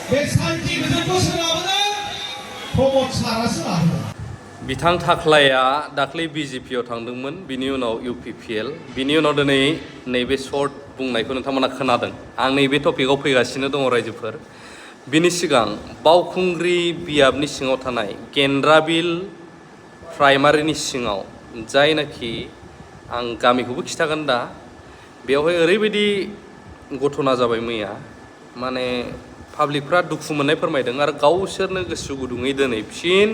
बे शान्ति गोजोनखौ सोलाबनो प्रमद सारासो लाबोदों। बिथां थाख्लाया दाख्लै बिजेपियाव थांदोंमोन, बिनि उनाव इउपिपिएल, बिनि उनाव दिनै नैबे सर्ट बुंनायखौ नोंथांमोना खोनादों। आं नैबे टपिकआव फैगासिनो दङ रायजोफोर। बिनि सिगां बावखुंग्रि बियाबनि सिङाव थानाय गेन्द्राबिल प्राइमारिनि सिङाव जायनाखि आं गामिखौबो खिथागोन दा, बेवहाय ओरैबायदि घटना जाबाय मैया, माने पाब्लिकफ्रा दुखु मोननाय फोरमायदों आरो गावसोरनो गोसो गुदुङै दिनै फिन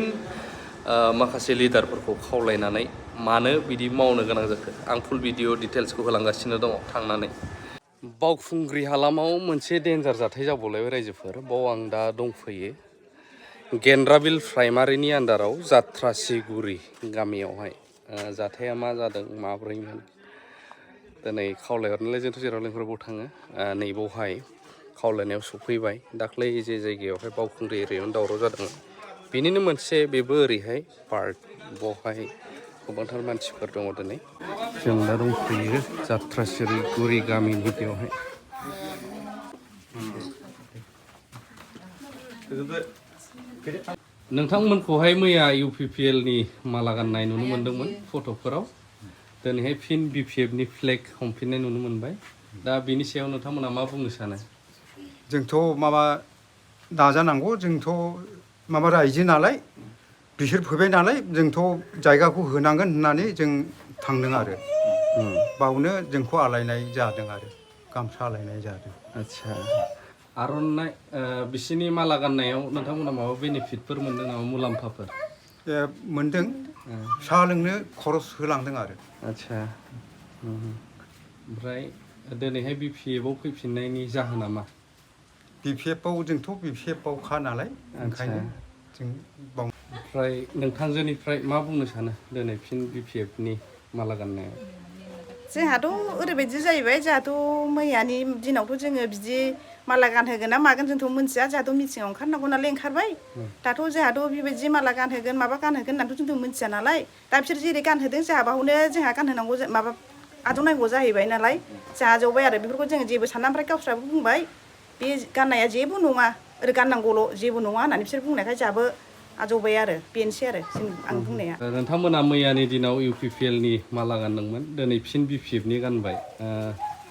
माखासे लिडारफोरखौ खावलायनानै मानो बिदि मावनो गोनां जाखो आं फुल भिडिअ डिटेल्सखौ होलांगासिनो दङ थांनानै। बावखुंग्रि हालामाव मोनसे डेन्जार जाथाय जाबावलायबाय रायजोफोर, बाव आं दा दंफैयो। गेन्द्राबिल प्राइमारिनि आन्दाराव जाथ्रासिगुरि गामियावहाय जाथाया मा जादों माब्रैमोन दिनै खावलायहरनायलाय जोंथ' जेराव लेंहरबाव थाङो, नैबावहाय खावलायनायाव सफैबाय। दाख्लै जे जायगायावहाय बावखुंग्रि एरियायावनो दावराव जादों बेनिनो मोनसे बेबो ओरैहाय पार्ट, बावहाय गोबांथार मानसिफोर दङ दिनै। जों दा दंफैयो जाथ्रासिगुरि गामिनि बेवहाय। नोंथांमोनखौहाय मैया इउपिपिएलनि माला गाननाय नुनो मोन्दोंमोन फट'फोराव, दिनैहाय फिन बिपिएफनि फ्लेग हमफिननाय नुनो मोनबाय। दा बिनि सायाव नोंथांमोना मा बुंनो सानो? जोंथ' माबा नाजानांगौ, जोंथ' माबा रायजो नालाय, बिसोर फैबाय नालाय जोंथ' जायगाखौ होनांगोन होननानै जों थांदों आरो बावनो जोंखौ आलायनाय जादों आरो गामसा आलायनाय जादों। आच्छा, आर'नाइ बिसिनि माला गाननायाव नोंथांमोना माबा बेनिफिटफोर मोनदों नामा, मुलाम्फाफोर? मोनदों, साहा लोंनो खरस होलांदों आरो। आच्छा, ओमफ्राय दिनैहाय बिपिएफआव फैफिननायनि जाहोना मा? बिपिएफआव जोंथ' बिपिएफआवखा नालाय ओंखायनो जों बाव। ओमफ्राय नोंथांजोनिफ्राय मा बुंनो सानो दिनै फिन बिपिएफनि माला गाननायाव? जोंहाथ' ओरैबायदि जाहैबाय, जोंहाथ' मैयानि दिनावथ' जोङो बिदि माला गानहोगोन ना मागोन जोंथ' मिथिया, जोंहाथ' मिथिङाव ओंखारनांगौ नालाय ओंखारबाय। दाथ' जोंहाथ' बेबायदि माला गानहोगोन माबा गानहोगोन होननानैथ' जोंथ' मिथिया नालाय, दा बिसोर जेरै गानहोदों जोंहा बावनो जोंहा गानहोनांगौ माबा आजावनांगौ जाहैबाय नालाय जोंहा आजावबाय आरो बेफोरखौ जोङो जेबो साना। ओमफ्राय गावस्राबो बुंबाय बे गाननाया जेबो नङा, ओरै गाननांगौल' जेबो नङा होननानै बिसोर बुंनायखाय जोंहाबो आजावबाय आरो बेनोसै आरो आं बुंनाया। नोंथांमोना मैयानि दिनाव इउपिपिएलनि माला गानदोंमोन, दिनै फिन बिपिएफनि गानबाय,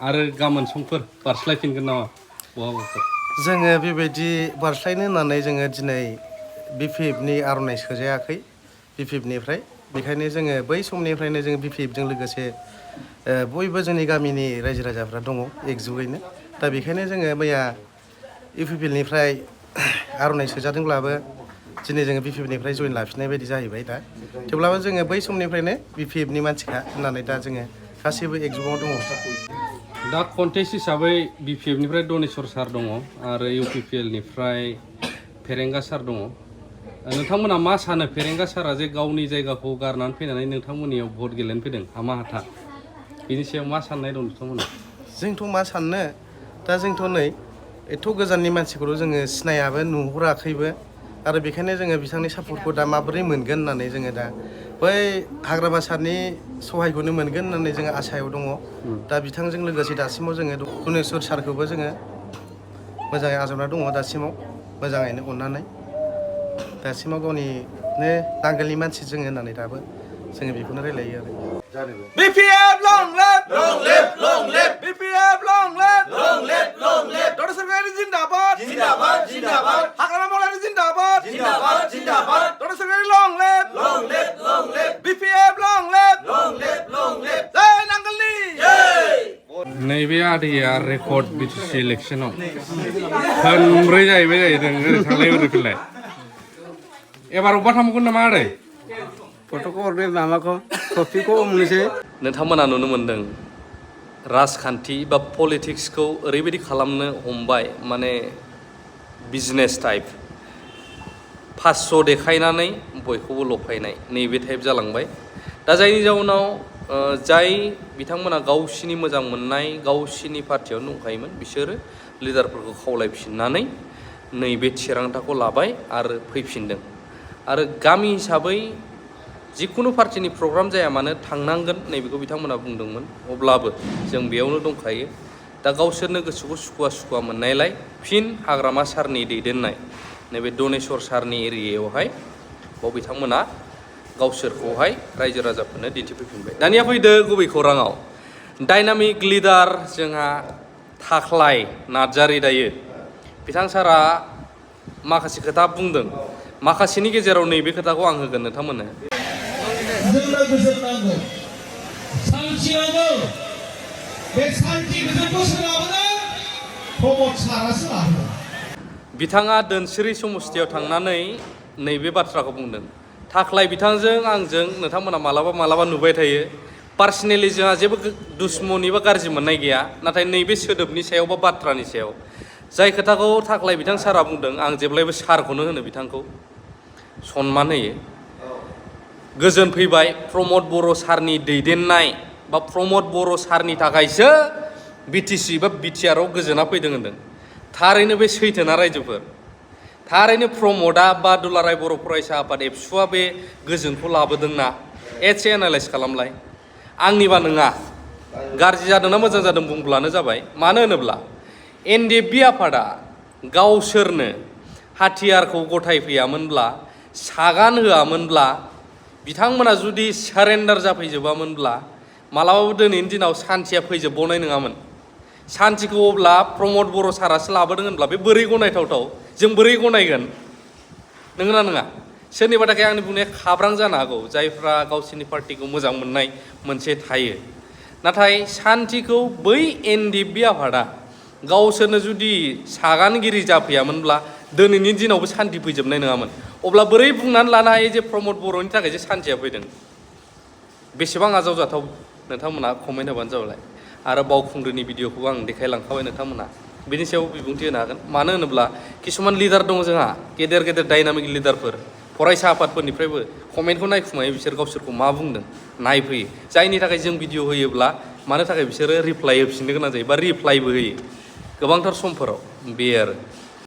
आरो गाबोन समफोर बारस्लायफिनगोन नामा बहाबाफोर? जोङो बेबायदि बारस्लायनो होननानै जोङो दिनै बिपिएफनि आर'नाइ सोजायाखै बिपिएफनिफ्राय, बेखायनो जोङो बै समनिफ्रायनो जोङो बिपिएफजों लोगोसे बयबो जोंनि गामिनि रायजो राजाफ्रा दङ एकजुगैनो। दा बेखायनो जोङो मैया इउपिपिएलनिफ्राय आर'नाइ सोजादोंब्लाबो दिनै जोङो बिपिएफनिफ्राय जइन लाफिननाय बायदि जाहैबाय। दा थेवब्लाबो जोङो बै समनिफ्रायनो बिपिएफनि मानसिखा होननानै दा जोङो गासैबो एकजुगाव दङ। दा कन्टेस्ट हिसाबै बिपिएफनिफ्राय दनेस्वर सार दङ आरो इउपिपिएलनिफ्राय फेरेंगा सार दङ। नोंथांमोना मा सानो, फेरेंगा सारा जे गावनि जायगाखौ गारनानै फैनानै नोंथांमोननियाव भट गेलेनो फैदों हामा हाथा, बिनि सायाव मा साननाय दं नोंथांमोना? जोंथ' मा साननो, दा जोंथ' नै एथ' गोजाननि मानसिखौथ' जोङो सिनायाबो नुहुराखैबो, आरो बेखायनो जोङो बिथांनि सापर्टखौ दा माबोरै मोनगोन होननानै जोङो दा बै हाग्रामा सारनि सहायखौनो मोनगोन होननानै जोङो आसायाव दङ। दा बिथांजों लोगोसे दासिमाव जोङो दनेस्वर सारखौबो जोङो मोजाङै आजावना दङ, दासिमाव मोजाङैनो अननानै दासिमाव गावनिनो नांगोलनि मानसि जोङो होननानै दाबो जोङो बेखौनो रायलायो आरो। BPF long live, long live, long live. BPF long live, long live, long live. Daneswar गारि जिंदाबाद, जिंदाबाद, जिंदाबाद. हाग्रामा मलारि जिंदाबाद, जिंदाबाद, जिंदाबाद. दनेस्वर गारि long live, long live, long live. BPF long live, long live, long live. जय नांगोलनि जय। नैबे आदैया रेकर्ड बिटिसि इलेक्सनाव खनब्रै जाहैबाय जाहैदों, ओरै थांलाय ओरै फैलाय। एबार अबेबा थांबावगोन नामा आदै? फट'खौ हरबाय माबाखौ कपिखौ मोननोसै। नोंथांमोना नुनो मोन्दों राजखान्थि बा पलिटिक्सखौ ओरैबायदि खालामनो हमबाय, माने बिजनेस टाइप, 500 देखायनानै बयखौबो लफायनाय नैबे टाइप जालांबाय। दा जायनि जाउनाव जाय बिथांमोना गावसिनि मोजां मोननाय गावसिनि पार्टियावनो दंखायोमोन बिसोरो लिडारफोरखौ खावलायफिननानै नैबे थिरांथाखौ लाबाय आरो फैफिनदों। आरो गामि हिसाबै जिखुनु पार्टिनि प्रग्राम जाया मानो थांनांगोन नैबेखौ बिथांमोना बुंदोंमोन, अब्लाबो जों बेयावनो दंखायो। दा गावसोरनो गोसोखौ सुखुवा मोननायलाय फिन हाग्रामा सारनि दैदेननाय नैबे दनेश्वर सारनि एरियायावहाय बाव बिथांमोना गावसोरखौहाय रायजो राजाफोरनो दिन्थिफैफिनबाय। दानिया फैदो गुबै खौराङाव डाइनामिक लिडार जोंहा थाख्लाय नार्जारि दायो बिथां सारा माखासे खोथा बुंदों माखासेनि गेजेराव नैबे खोथाखौ आं होगोन नोंथांमोननो। जोंनो गोजोन नांगौ सान्थि नांगौ बे सान्थि गोजोनखौ सोर लाबोदों प्रमद सारासो लाबोदों। बिथाङा दोनसिरि समुस्थियाव थांनानै नैबे बाथ्राखौ बुंदों थाख्लाय बिथांजों आंजों नोंथांमोना मालाबा नुबाय थायो पार्सनेलि जोंहा जेबो दुश्मनि बा गाज्रि मोननाय गैया नाथाय नैबे सोदोबनि सायाव बा बाथ्रानि सायाव जाय खोथाखौ थाख्लाय बिथां सारा बुंदों आं जेब्लायबो सारखौनो होनो बिथांखौ सनमान होयो। गोजोन फैबाय प्रमद बर' सारनि दैदेननाय बा प्रमद बर' सारनि थाखायसो बिटिसि बा बिटिआरआव गोजोना फैदों होनदों। थारैनो बे सैथोना रायजोफोर थारैनो प्रमदआ बा दुलाराय बर' फरायसा आफाद एबसुआ बे गोजोनखौ लाबोदोंना एसे एनालाइस खालामलाय। आंनिबा नङा गाज्रि जादोंना मोजां जादों बुंब्लानो जाबाय। मानो होनोब्ला एनडिएफबि आफादा गावसोरनो हाथियारखौ गथायफैयामोनब्ला सागान होआमोनब्ला बिथांमोना जुदि सारेन्डार जाफैजोबामोनब्ला मालाबाबो दिनैनि दिनाव सान्थिया फैजोबबावनाय नङामोन। सान्थिखौ अब्ला प्रमद बर' सारासो लाबोदों होनब्ला बे बोरै गनायथावथाव जों बोरै गनायगोन नंगौना नङा? सोरनिबा थाखाय आंनि बुंनाया खाब्रां जानो हागौ जायफ्रा गावसोरनि पार्टिखौ मोजां मोननाय मोनसे थायो नाथाय सान्थिखौ बै एनडिएफबि आफादा गावसोरनो जुदि सागानगिरि जाफैयामोनब्ला दिनैनि दिनावबो सान्थि फैजोबनाय नङामोन। अब्ला बोरै बुंनानै लानो हायो जे प्रमद बर'नि थाखायसो सान्थिया फैदों? बेसेबां आजावजाथाव नोंथांमोना कमेन्ट होबानो जाबाय। आरो बावखुंग्रिनि भिडिअखौबो आं देखायलांखाबाय नोंथांमोना बेनि सायाव बिबुंथि होनो हागोन। मानो होनोब्ला किसुमान लिडार दङ जोंहा गेदेर डाइनामिक लिडारफोर फरायसा आफादफोरनिफ्रायबो कमेन्टखौ नायखुमायो बिसोर गावसोरखौ मा बुंदों नायफैयो जायनि थाखाय जों भिडिअ होयोब्ला मानो थाखाय बिसोरो रिप्लाइ होफिननो गोनां जायो बा रिप्लाइबो होयो गोबांथार समफोराव बे आरो